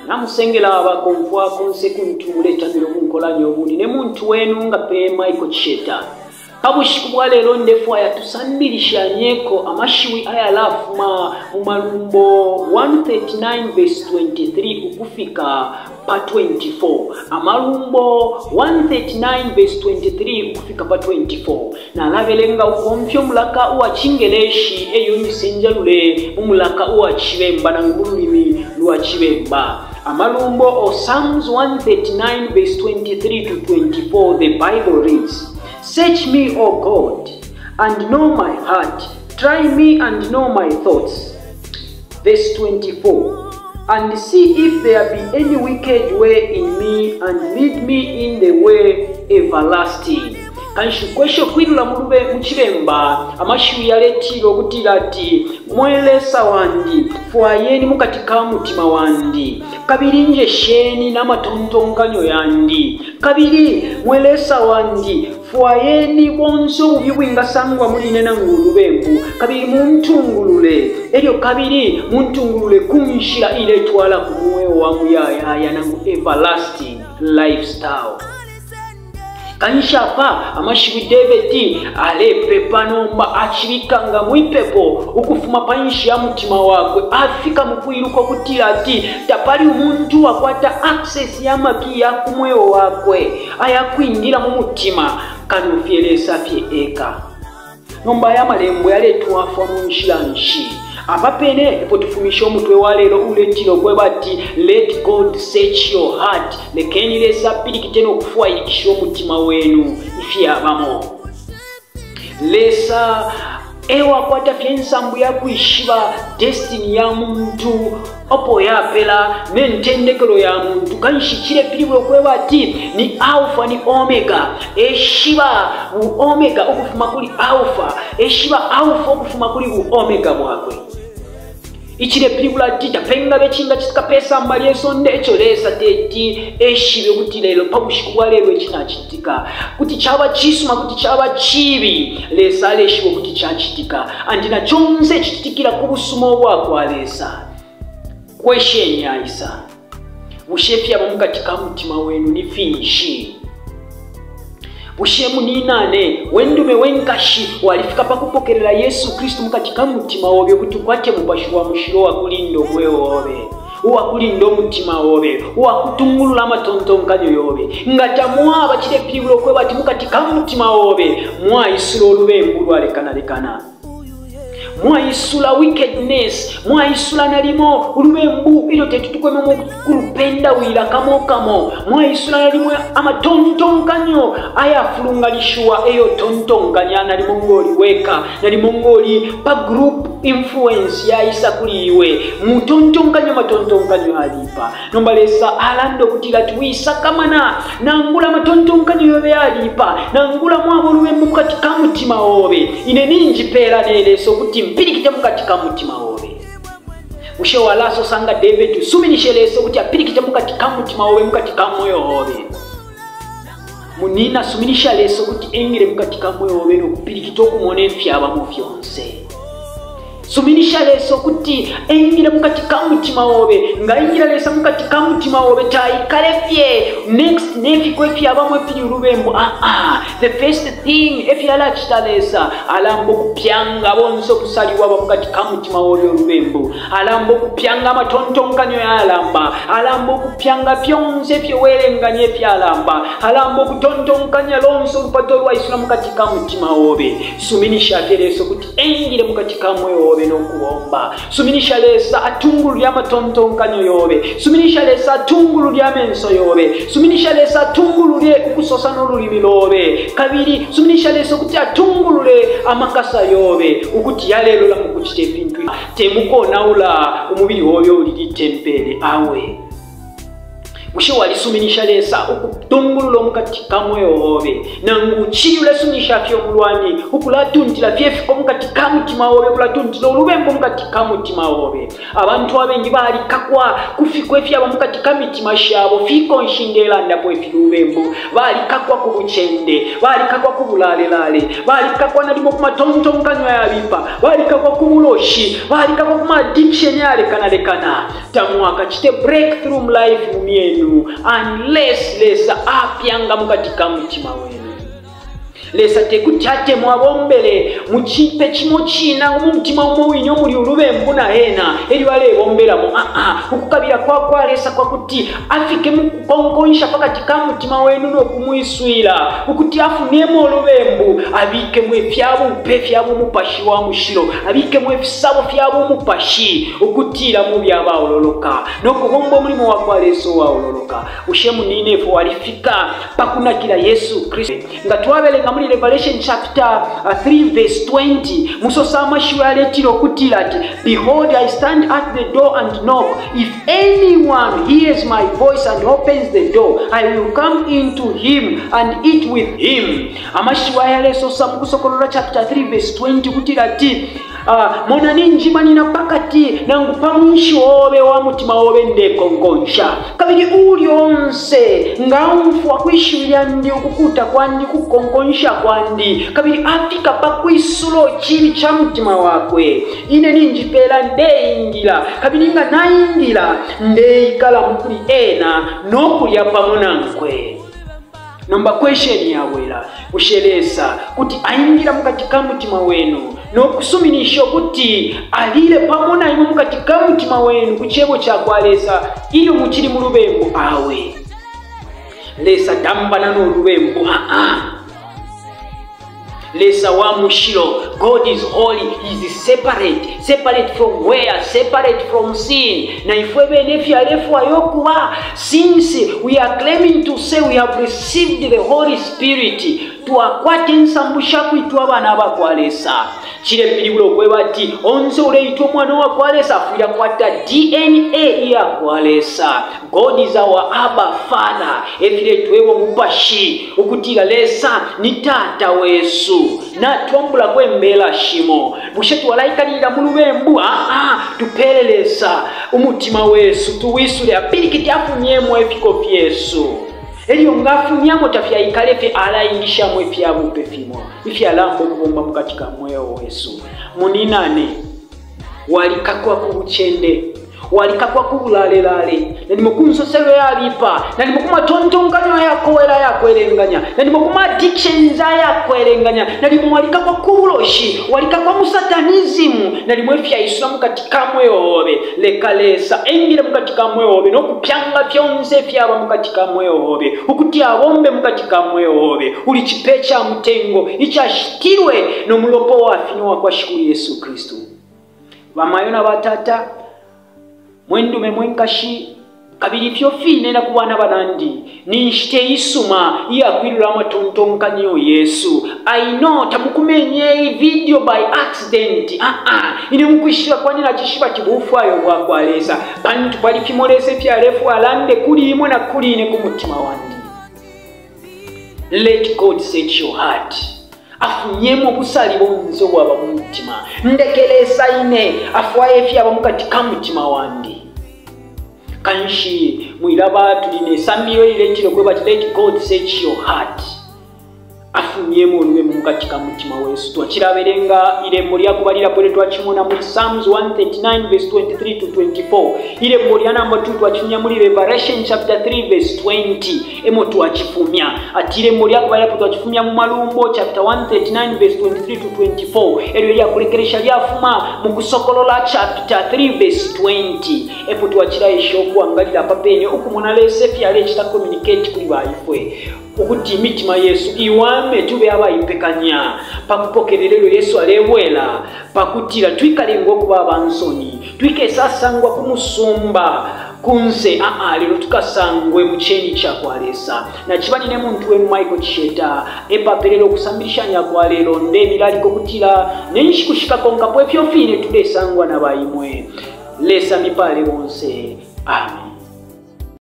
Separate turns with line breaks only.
Namusengela abakomfwa konse kuntu muletambila ubunkolanya ubu nine muntu wenu nga pe Michael Cheta. Pa bushiku bwa lelo ndefwaya tusambilishanyeko amashiwi ayalafuma mu Malumbo 139 verse 23 ukufika pa 24. Amalumbo 139 verse 23 ukufika pa 24. Nalabelenga ukubomfya umulaka uwa Cingeleshi eyo njisenjalule mu mulaka uwa Cibemba nangu mu lulimi lwa Cibemba. Amalumbo or Psalms 139 verse 23 to 24 the Bible reads, Search me, O God, and know my heart. Try me and know my thoughts. Verse 24 And see if there be any wicked way in me, and lead me in the way everlasting. Kanshi ukwesha ukwilula mu lube mu Cibemba amashiwi yaletila ukutila ati, Mwe Lesa wandi, fwayeni mukati ka mutima wandi, kabili njesheni na matontonkanyo yandi. Kabili, mwe Lesa wandi, fwayeni bonse ububi ubwingasangwa muli ine nangu ulubembu, kabili muntungulule, elyo kabili muntungulule ku nshila iletwala ku mweo wa muyayaya nangu everlasting lifestyle. Kanshi apa amashiwi Davidi alepepa nomba acibika nga mwipepo ukufuma pa nshi ya mutima wakwe, afika mu kwiluka ukutila ati tapali umuntu uwakwata access ya maki ya ku mweo wakwe aya kwingila mu mutima kano fye Lesa fye eka. Nomba aya malembo yaletwafwa mu nshila nshi? Apa pene epo tufumisha umutwe wa lelo uletila ukweba ati Let God search your heart, lekeni Lesa apilikite no kufwailikisha umutima wenu ifyabamo. Lesa ewakwata fye insambu ya kwishiba destiny ya muntu opo yapela ne ntendekelo ya muntu. Kanshi cilepilibula ukweba ati ni Alpha ni Omega, eshiba bu Omega ukufuma kuli Alpha, eshiba Alpha ukufuma kuli bu Omega bwakwe. Icilepilibula ati tapengabe icingacitika pe samba lye sonde ico Lesa teti eshibe ukuti lelo pa bushiku bwa lelo ici nacitika. Kuti caba cisuma, kuti caba cibi, Lesa aleshiba ukuti cacitika. Andi na conse icicitikila ku busuma ubwa kwa Lesa. Kwesheni aisa. Bushe ifyaba mukati ka mutima wenu ni finshi? Bushe muninane, we ndume, we nkashi, walifika pa kupokelela Yesu Kristu mukati ka mutima obe ukuti ukwate Mupashi wa Mushilo uwakulinda umweo obe, uwakulinda umutima obe, uwakutungulula amatontonkanyo yobe? Nga tamwaba, cilepilibula ukweba ati mukati ka mutima obe mwaisula ulubembu ulwalekanalekana. Mwaisula wickedness, mwaisula nalimo ulubembu ilyo teti tukwememo kulupendawila kamo kamo, mwaisula nalimo amatontonkanyo ayafulunganishiwa eyo tontonkanya nalimo ngoli weka, nalimo ngoli pa group influence yaisa kuli iwe, mutontonkanya amatontonkanyo yabipa. Nomba Lesa alanda ukutila ati wisakamana nangula amatontonkanyo yobe yabipa, nangula mwaba ulubembu mukati ka mutima obe, ine ninjipela ne Lesa ukuti mpilikite mukati ka mutima obe. Bushe walasosa nga David, usuminishe Lesa ukuti apilikite mukati ka mutima obe, mukati ka moyo obe? Munina, suminisha Lesa ukuti engile mukati ka moyo obe no kupilikita ukumona ifyabamo fyonse. Suminisha Lesa ukuti engile mukati ka mutima obe. Nga ingila Lesa mukati ka mutima obe, taikale fye next nefiko ifyabamo ifili ulubembu. Ah ah, the first thing efyo alacita Lesa, alamba ukupyanga bonse ubusali bwaba mukati ka mutima obe ulubembu. Alamba ukupyanga amatontonkanyo yalamba. Alamba ukupyanga fyonse ifyo welenganya ifyalamba. Alamba ukutontonkanya lonse ulupato ulwaisula mukati ka mutima obe. Suminisha fye Lesa ukuti engile mukati ka mweo obe no kubomba. Suminisha Lesa atungulule amatontonkanyo yobe. Suminisha Lesa atungulule amenso yobe. Suminisha Lesa atungulule ukusosa no lulimi lobe. Kabili suminisha Lesa ukuti atungulule amakasa yobe ukuti yalelola mu kucita ifintu, te mukonaula umubili obe uli litempele. Awe. Bushe walisuminisha Lesa ukutungulula mukati ka mweo obe, nangu ucili ulesuminisha fye umulwani ukulatuntila fye ifiko mukati ka mutima obe, ukulatuntila ulubembu mukati ka mutima obe? Abantu abengi balikakwa ku fiko ifyaba mukati ka mitima shabo. Fiko nshi ndelandapo ifi lubembu? Balikakwa ku bucende, balikakwa ku bulalelale, balikakwa nalimo ku matontonkanyo ayabipa, balikakwa ku buloshi, balikakwa ku ma addiction ayalekanalekana. Tamwakacite breakthrough mu life mu myenu unless Lesa apyanga mukati ka mutima wenu. Lesa tekuti atemwa abombele mu cipe cimo cina, mu mutima umo wine umuli ulubembu na ena elyo alebombelamo. Aa, ukukabila kwa kwa Lesa kwakuti afike mu kukonkonsha pakati ka mutima wenu no kumwiswila ukuti afumyemo ulubembu, abikemo ifyabupe fya bumupashi wa mushilo, abikemo ifisabo fya bumupashi, ukutila mube abaololoka no kubomba umulimo wa kwa Lesa uwaololoka. Bushe muninefwe walifika pakunakila Yesu Kristu? Nga twabelenga muli Revelation chapter 3 verse 20, musosa amashiwi aletila ukutila ati, "Behold, I stand at the door and knock. If anyone hears my voice and opens the door, I will come into him and eat with him." Amashiwi ayalesosa mu Kusokolola chapter 3 verse 20 kutila ati, mona ninjimanina pakati nangu pa mwinshi obe wa mutima obe, ndekonkonsha, kabili uuli onse nga umfwa kwishiwi lyandi, ukukuta kwandi, kukonkonsha kwandi, kabili afika pa kwisulo chibi cha mutima wakwe, ine ninjipela ndeingila, kabili nga naingila ndeikala mukuli ena nokulya pamo nankwe. Nomba question yabwela, bushe Lesa kuti aingila mukati ka mutima wenu nokusuminisha ukuti alile pamo na imwe mukati ka mutima wenu ku cebo ca kwa Lesa ilyo mucili mu lubembu? Awe, Lesa tambana n'olubembu. Aa, Lesa wa mushilo. God is holy. He is separate. Separate from where? Separate from sin. Na ifwe bene fyalefwayo okuba, since we are claiming to say we have received the Holy Spirit, twakwata ensambu shakwitwa abana bakwa Lesa, chilepilibula okweba ati onse uleitwa omwana wa kwa Lesa afwile akwata DNA iya kwa Lesa. God is our Abba Father. Efiletwebwa mupashi ukutila Lesa ni tata wesu, natwambulako embela shimo. Bushe twalaikalilila mu lubembu? Aa, tupele Lesa umutima wesu, tuwisule apilikiti afumyemo efiko fyesu. Elyo ngafumyamo tafyaikale fye, alaingishamo ifyabupe fimo ifyalamba okubomba mukati ka mweo wesu. Muninane, walikakwa ku bucende, walikakwa ku bulalelale, nalimo ku nsoselo yabipa, nalimo ku matontonkanyo ayakowela ayakwelenganya, nalimo ku addictions ayakwelenganya, nalimo walikakwa ku buloshi, walikakwa mu satanism, nalimo ifyaisula mukati ka mweo obe. Leka Lesa engile mukati ka mweo obe nokupyanga fyonse ifyaba mukati ka mweo obe, ukuti abombe mukati ka mweo obe. Uli chipe cha mutengo ichashitilwe nomulopo wafino wa kwa Shikulu Yesu Kristu. Bamayo na batata, mwendume, mwenkashi, kabili ifyo fine na ku bana banandi, ni nshita isuma iyakwilula amatontonkanyo yesu. I know tamukumenye iyi video by accident. Aa, ine mukwishiba kwani nacishiba ti bufwayo bwa kwa Lesa, pantu pali fimo Lesa ifyalefwa alande kuli imwe na kuli ine ku mutima wandi. Let God set your heart. Afunyemo obusali bonse obwaba mu mutima. Ndeke Lesa ine afwaye ifyaba mukati ka mutima wandi. Kanshi mwilaba tuli ne sambililo liletile kweba ati let God search your heart, afumyemo olubembu mukati ka mutima wesu. Twacilabelenga ilembo lyakubalilapo ilyo twacimona muli Psalms 139 verse 23 to 24. Ilembo lya namba 2 twacifumya muli Revelation chapter 3 verse 20, emo twacifumya. Ati ilembo lyakubalilapo twacifumya mu Malumbo chapter 139 verse 23 to 24, elyo lyakulekelesha lyafuma mu Kusokolola chapter 3 verse 20. Epo twacilaisha okuangalila papene ukumona Lesa ifyalecita communicate kuli baifwe, ukuti imitima yesu iwame, tube abaipekanya pakupokelela ilyo Yesu alebwela, pakutila twikalengwa okuba abansoni, twikesasangwa ku musumba kunse. Aa, lelo tukasangwe mu cheni cha kwa Lesa. Naciba nine muntu wenu Michael Chisheta, epapelelo okusambilishanya kwa lelo. Ndemilaliko kutila nenshiku shikakonkapo ifyo fine tulesangwa na baimwe. Lesa mipale bonse. Amen.